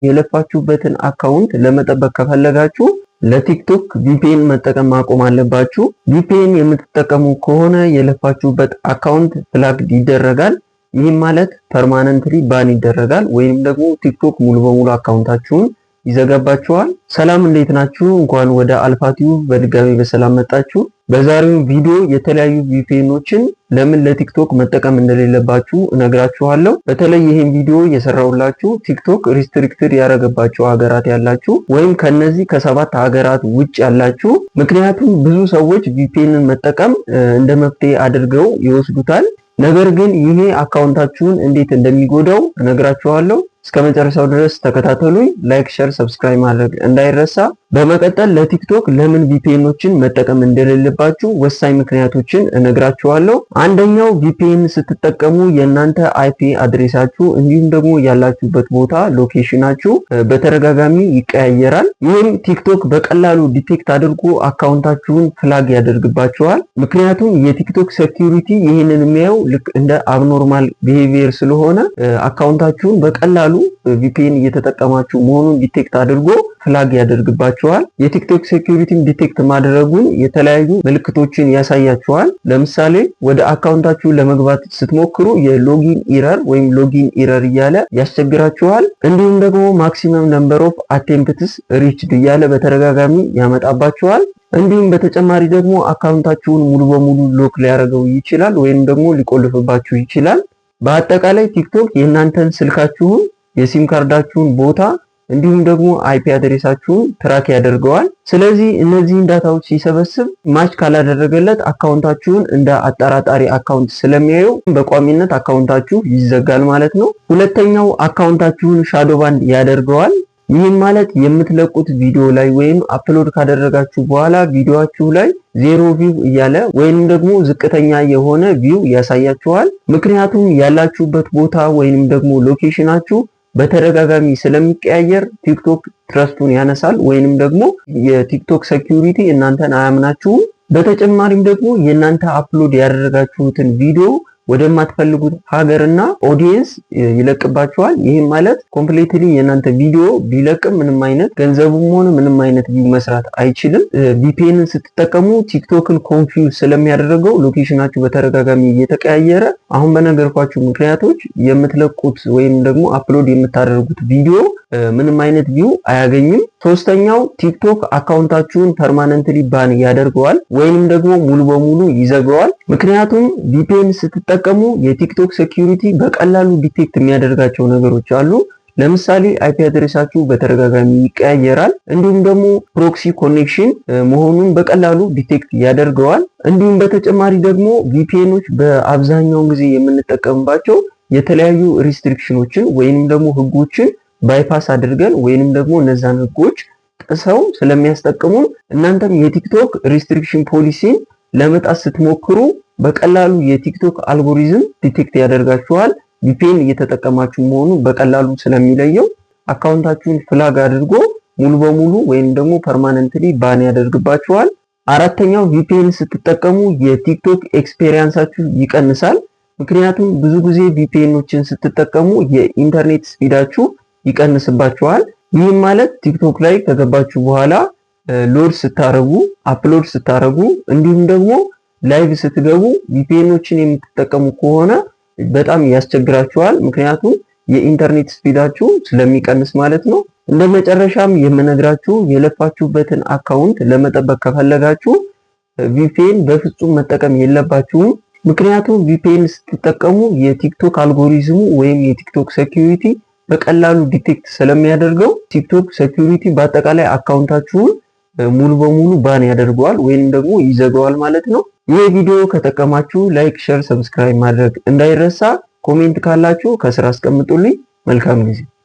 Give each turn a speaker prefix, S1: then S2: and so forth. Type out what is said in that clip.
S1: የለፋችሁበትን account ለመጠበቅ ከፈለጋችሁ ለቲክቶክ VPN መጠቀም ማቆም አለባችሁ። VPN የምትጠቀሙ ከሆነ የለፋችሁበት account flag ይደረጋል። ይህም ማለት permanently ban ይደረጋል ወይም ደግሞ ቲክቶክ ሙሉ በሙሉ account ኣችሁን ይዘጋባችኋል። ሰላም፣ እንዴት ናችሁ? እንኳን ወደ አልፋ ቲዩብ በድጋሚ በሰላም መጣችሁ። በዛሬው ቪዲዮ የተለያዩ VPN ኖችን ለምን ለቲክቶክ መጠቀም እንደሌለባችሁ እነግራችኋለሁ። በተለይ ይህን ቪዲዮ የሰራሁላችሁ ቲክቶክ restricted ያደረገባቸው ሀገራት ያላችሁ ወይም ከነዚህ ከሰባት ሀገራት ውጭ ያላችሁ፣ ምክንያቱም ብዙ ሰዎች VPN ን መጠቀም እንደ መፍትሄ አድርገው ይወስዱታል። ነገር ግን ይሄ account ኣችሁን እንዴት እንደሚጎዳው እነግራችኋለሁ። እስከ መጨረሻው ድረስ ተከታተሉኝ። Like፣ share፣ subscribe ማድረግ እንዳይረሳ። በመቀጠል ለቲክቶክ ለምን VPN ኖችን መጠቀም እንደሌለባችሁ ወሳኝ ምክንያቶችን እነግራችኋለሁ። አንደኛው VPN ስትጠቀሙ የእናንተ IP address ኣችሁ እንዲሁም ደግሞ ያላችሁበት ቦታ location ኣችሁ በተደጋጋሚ ይቀያየራል። ይህም ቲክቶክ በቀላሉ detect አድርጎ account ኣችሁን flag ያደርግባችኋል። ምክንያቱም የቲክቶክ security ይህንን የሚያየው ልክ እንደ abnormal behavior ስለሆነ account ኣችሁን በቀላሉ VPN እየተጠቀማችሁ መሆኑን detect አድርጎ flag ያደርግባችኋል። የቲክቶክ security ን detect ማድረጉን የተለያዩ ምልክቶችን ያሳያችኋል። ለምሳሌ ወደ account ኣችሁ ለመግባት ስትሞክሩ የ login error ወይም login error እያለ ያስቸግራችኋል። እንዲሁም ደግሞ maximum number of attempts reached እያለ በተደጋጋሚ ያመጣባችኋል። እንዲሁም በተጨማሪ ደግሞ account ኣችሁን ሙሉ በሙሉ lock ሊያደርገው ይችላል ወይም ደግሞ ሊቆልፍባችሁ ይችላል። በአጠቃላይ ቲክቶክ የእናንተን ስልካችሁን፣ የሲም ካርዳችሁን ቦታ እንዲሁም ደግሞ IP address ኣችሁን track ያደርገዋል። ስለዚህ እነዚህን data ዎች ሲሰበስብ match ካላደረገለት account ኣችሁን እንደ አጠራጣሪ account ስለሚያየው በቋሚነት account ኣችሁ ይዘጋል ማለት ነው። ሁለተኛው account ኣችሁን shadow ban ያደርገዋል። ይህም ማለት የምትለቁት ቪዲዮ ላይ ወይም upload ካደረጋችሁ በኋላ ቪዲዮአችሁ ላይ zero view እያለ ወይንም ደግሞ ዝቅተኛ የሆነ view ያሳያችኋል። ምክንያቱም ያላችሁበት ቦታ ወይንም ደግሞ location ኣችሁ በተደጋጋሚ ስለሚቀያየር ቲክቶክ trust ኡን ያነሳል ወይንም ደግሞ የቲክቶክ security እናንተን አያምናችሁም። በተጨማሪም ደግሞ የእናንተ upload ያደረጋችሁትን ቪዲዮ ወደማትፈልጉት ሀገርና audience ይለቅባችኋል። ይህም ማለት completely የእናንተ ቪዲዮ ቢለቅም ምንም አይነት ገንዘቡም ሆነ ምንም አይነት view መስራት አይችልም። VPN ን ስትጠቀሙ ቲክቶክን confuse ስለሚያደርገው location ኣችሁ በተደጋጋሚ እየተቀያየረ አሁን በነገርኳችሁ ምክንያቶች የምትለቁት ወይም ደግሞ upload የምታደርጉት ቪዲዮ ምንም አይነት view አያገኝም። ሶስተኛው ቲክቶክ account ኣችሁን permanently ban ያደርገዋል ወይንም ደግሞ ሙሉ በሙሉ ይዘጋዋል። ምክንያቱም VPN ስትጠቀሙ የቲክቶክ security በቀላሉ detect የሚያደርጋቸው ነገሮች አሉ። ለምሳሌ IP address ኣችሁ በተደጋጋሚ ይቀያየራል። እንዲሁም ደግሞ proxy connection መሆኑን በቀላሉ detect ያደርገዋል። እንዲሁም በተጨማሪ ደግሞ VPN ኖች በአብዛኛውን ጊዜ የምንጠቀምባቸው የተለያዩ restriction ኖችን ወይንም ደግሞ ህጎችን bypass አድርገን ወይንም ደግሞ እነዛን ህጎች ጥሰው ስለሚያስጠቅሙን እናንተም የቲክቶክ restriction policy ን ለመጣስ ስትሞክሩ በቀላሉ የቲክቶክ algorithm detect ያደርጋችኋል። VPN እየተጠቀማችሁ መሆኑ በቀላሉ ስለሚለየው account ኣችሁን flag አድርጎ ሙሉ በሙሉ ወይም ደግሞ permanently ban ያደርግባችኋል። አራተኛው VPN ስትጠቀሙ የቲክቶክ experience ኣችሁ ይቀንሳል። ምክንያቱም ብዙ ጊዜ VPN ኖችን ስትጠቀሙ የኢንተርኔት speed ኣችሁ ይቀንስባችኋል። ይህም ማለት ቲክቶክ ላይ ከገባችሁ በኋላ load ስታረጉ፣ upload ስታረጉ እንዲሁም ደግሞ live ስትገቡ VPN ኖችን የምትጠቀሙ ከሆነ በጣም ያስቸግራችኋል። ምክንያቱም የኢንተርኔት speed ኣችሁ ስለሚቀንስ ማለት ነው። እንደ መጨረሻም የምነግራችሁ የለፋችሁበትን account ለመጠበቅ ከፈለጋችሁ VPN በፍጹም መጠቀም የለባችሁም። ምክንያቱም VPN ስትጠቀሙ የቲክቶክ አልጎሪዝሙ ወይም የቲክቶክ security በቀላሉ detect ስለሚያደርገው ቲክቶክ security በአጠቃላይ account ኣችሁን ሙሉ በሙሉ ban ያደርገዋል ወይም ደግሞ ይዘጋዋል ማለት ነው። ይህ ቪዲዮ ከጠቀማችሁ like፣ share፣ subscribe ማድረግ እንዳይረሳ። Comment ካላችሁ ከስር አስቀምጡልኝ። መልካም ጊዜ።